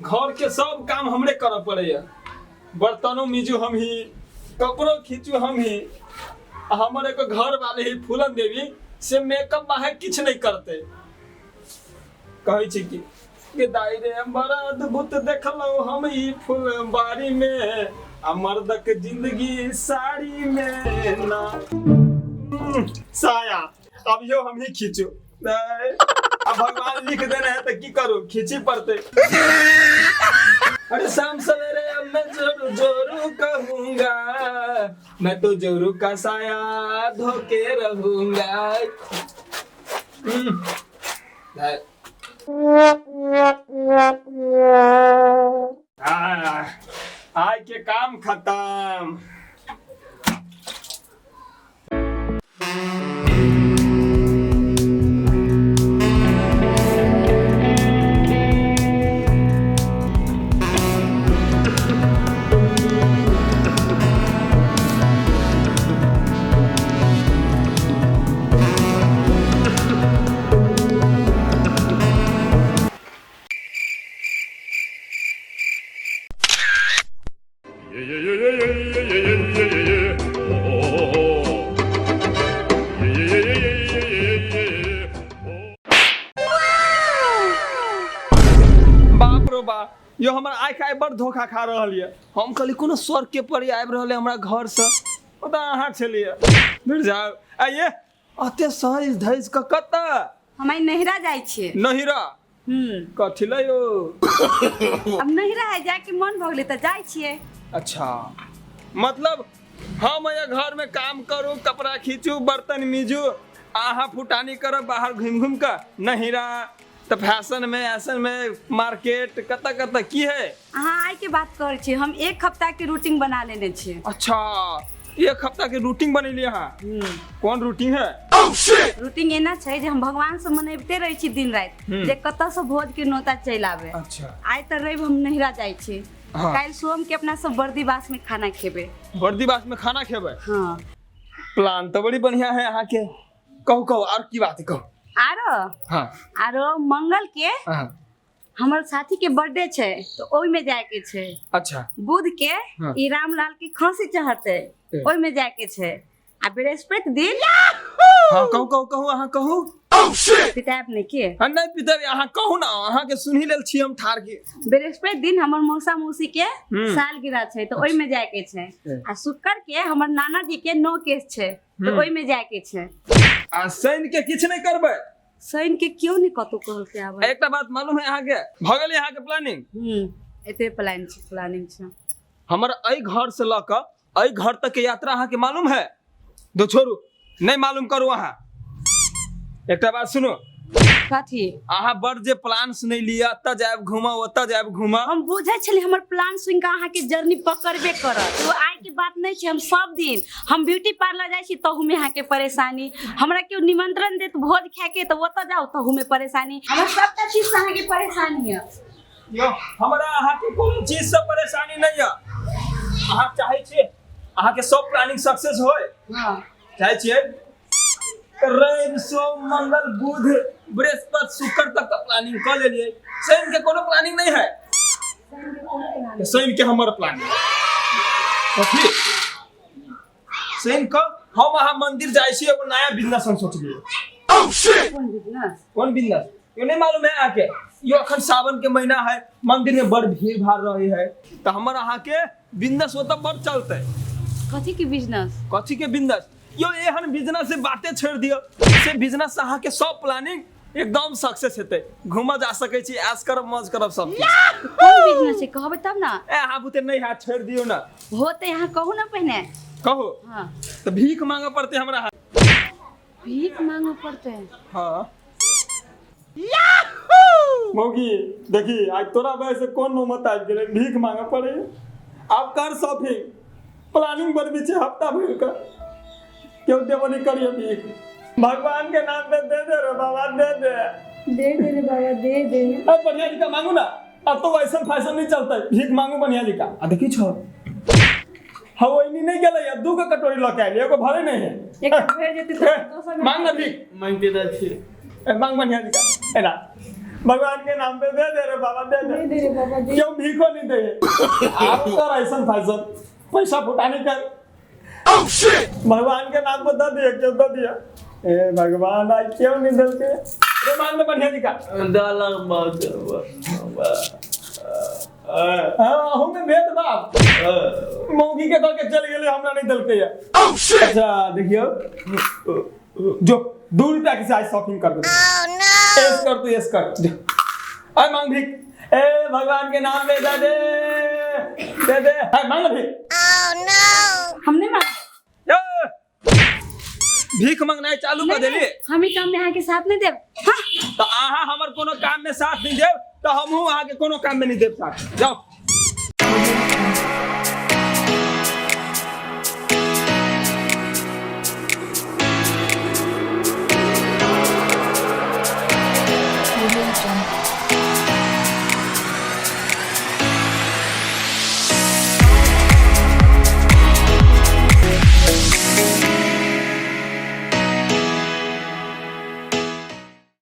घर के सब काम हमरे करऽ पड़ैया। बर्तनो मीजू हम ही, कपड़ो खींचू हम ही। आ हमर एगो घर वाली ही फूलन देवी से मेकअप बाहे किछु नहीं करते। कहै छी कि दाई रे बड़ा अद्भुत देखलहुँ हम ई फूलबाड़ी में, आ मर्दक जिंदगी साड़ी में ना। साया अब यो हम ही खींचू। नहीं, अब भगवान लिख देने है तो की करूं, खींची पड़ते। अरे शाम सवेरे अब मैं जोरू जोरू कहूंगा, मैं तो जोरू का साया धोके रहूंगा। नहीं। आय के काम खत्म। बाप रो बा, यो हमर आँखि आइ बड़ धोखा खा रहल यऽ। हम कहली कोनो स्वर्ग के परी आबि रहल हमरा घर से, ओ तऽ अहाँ छलियै। दूर जाउ। आइये अते सहज धैज कऽ कतऽ? हम आइ नैहरा जाइ छियै। नैहरा? कथी लै यौ? अब नैहरा है जाके मन भऽ गेलै तऽ जाइ छियै। अच्छा, मतलब हम यहाँ घर में काम करू, कपड़ा खींचू, बर्तन मीजू, अहाँ फुटानी करब बाहर घूम घूम कऽ नैहरा तऽ फैशन में ऐसन में मार्केट कतऽ कतऽ की है? अहाँ आइ के बात करै छी, हम एक हफ्ता के रूटीन बना लेने छियै। अच्छा, एक हफ्ता के रूटीन बनेलियै अहाँ? कोन रूटीन है? रूटीन एना छै जे हम भगवान से मनैबते रहै छी दिन राति जे कतऽ से भोज के नोता चलि आबे। अच्छा। आइ तऽ रवि हम नैहरा जाइ छी। हाँ। काल्हि सोम के अपना सब बर्दीवास में खाना खेबै। बर्दीवास में खाना खेबै? हाँ। प्लान तऽ बड़ी बढ़िया है अहाँ के। कहू कहू और की बात है कहू। आरो? हाँ। आरो मंगल के हाँ। हमर साथी के बर्थडे छै तऽ ओहिमे जाय के छै। अच्छा। बुध के हाँ। ई रामलाल के खांसी चढ़ते ए। ओहिमे जाय के छै। आ बृहस्पति दिन हाँ, कहू कहू कहू अहाँ कहू। पिताब नहीं के? हाँ, नहीं पिताब, अहाँ कहू ना, अहाँ के सुनही लेल छी हम ठार के। बृहस्पति दिन हमर मौसा मौसी के सालगिरह छै तऽ ओहिमे जाय के छै। ए। आ शुक्र के हमर नाना जी के 9 केस छै तऽ ओहिमे जाय के छै। आ शनि के किछु नहीं करबै? शनि के क्यों नहीं कतौ कहलकै आबै। एकटा बात मालूम है अहाँ के? भऽ गेलै अहाँ के प्लानिंग? एते प्लान छै, प्लानिंग छै। हमर एहि घर से लऽ कऽ एहि घर तक के यात्रा अहाँ के मालूम है? दो छोड़ू, नहीं मालूम करू अहाँ। एकटा बात सुनू। कथी? अहाँ बड़ जे प्लान सुनेलियै, एतऽ जायब घूमऽ, ओतऽ जायब घूमऽ। हम बुझै छलियै हमर प्लान सुनि कऽ अहाँके जर्नी पकड़बे करत। ओ आइ के बात नहि छै, हम सब दिन हम ब्यूटी पार्लर जाइ छी तहूमे अहाँके परेशानी, हमरा केओ निमंत्रण देत भोज खायके तऽ ओतऽ जाउ तहूमे परेशानी, हमर सबटा चीज से अहाँके परेशानी यऽ। यौ, हमरा अहाँके कोनो चीज से परेशानी नहि यऽ। अहाँ चाहै छियै अहाँके सब प्लानिंग सक्सेस होय? हाँ। चाहै छियै? रवि सोम मंगल बुध बृहस्पति शुक्र तक का प्लानिंग कऽ लेलियै, शनि के कोनो प्लानिंग नहीं है। तऽ शनि के हमर प्लानिंग कथी? शनि के हम अहाँ मंदिर जाइ छी, एगो नया बिजनेस हम सोचलियै। कोन बिजनेस? कोन बिजनेस यो नहीं मालूम है अहाँके? यो अखन सावन के महीना है, मंदिर में बड़ भीड़ भाड़ रहे है, तऽ हमर अहाँके बिजनेस ओतऽ बड़ चलतै। कथी के बिजनेस? कथी के बिजनेस? यो एहन बिजनेस से बाते छोड़ दियो, से बिजनेस से अहाँके सब प्लानिंग एकदम सक्सेस हेतै। घूमऽ जा सकै छी, ऐश करब, मौज करब, सब किछु। कोन बिजनेस छै कहबै तब ना? ए अहाँ बुते नहीं हाथ, छोड़ दियो ना। होते अहाँ कहू ना पहिने। कहू? हाँ। तऽ भीख मांगऽ पड़तै हमरा। भीख मांगऽ पड़तै? हाँ। मौगी देखी आज तोरा वजह से कोन नौबत आबि गेलै, भीख मांगऽ पड़ै। आब कर शॉपिंग, प्लानिंग बनबै छै हफ्ता भरि के, केओ देबो नहीं करिए भीख। भगवान के नाम पे दे दे रे बाबा, दे दे। दे दे रे बाबा, दे दे। अब बढ़िया जी का मांगू ना, अब तो वैसन फैशन नहीं चलता है, भीख मांगू बढ़िया जी का। आ देखी छो हाँ वही नहीं गेलै या दू गो कटोरी लऽ के आयल एगो भरे नहीं है। एक भरि जेतै तऽ दोसर मे- मांग ना भीख। मांगते तऽ छी। ए, मांग बढ़िया जी का एना भगवान के नाम पे दे दे रे बाबा, दे दे। नहीं दे रे बाबा जी। क्यों भीखो नहीं दे? आप कर ऐसा फैसन पैसा फुटाने कर। भगवान के नाम पर दे दिया, क्यों दे दिया? ए भगवान, आज क्यों नहीं दलते रे? मांग ना बढ़िया जी का। दालक बहुत। हाँ, हमें भेद बाप मौगी के दऽ के चल गेलै, हमरा नहीं देलकै। अच्छा देखियौ, जो 2 रुपया के से आज शॉपिंग कर दे। ऐश कर तू, ऐश कर। जो। आय मांग भीख। ए भगवान के नाम पे दे दे, दे दे। आय मांग भीख। हम नहीं मांग। ए, भीख मांगनाइ चालू कर देली। हम ई काम में अहाँके साथ नहीं देब, हाँ। तऽ अहाँ हमर कोनो काम में साथ नहीं देब तऽ हमहूँ अहाँके कोनो काम में नहीं देब साथ। जाओ।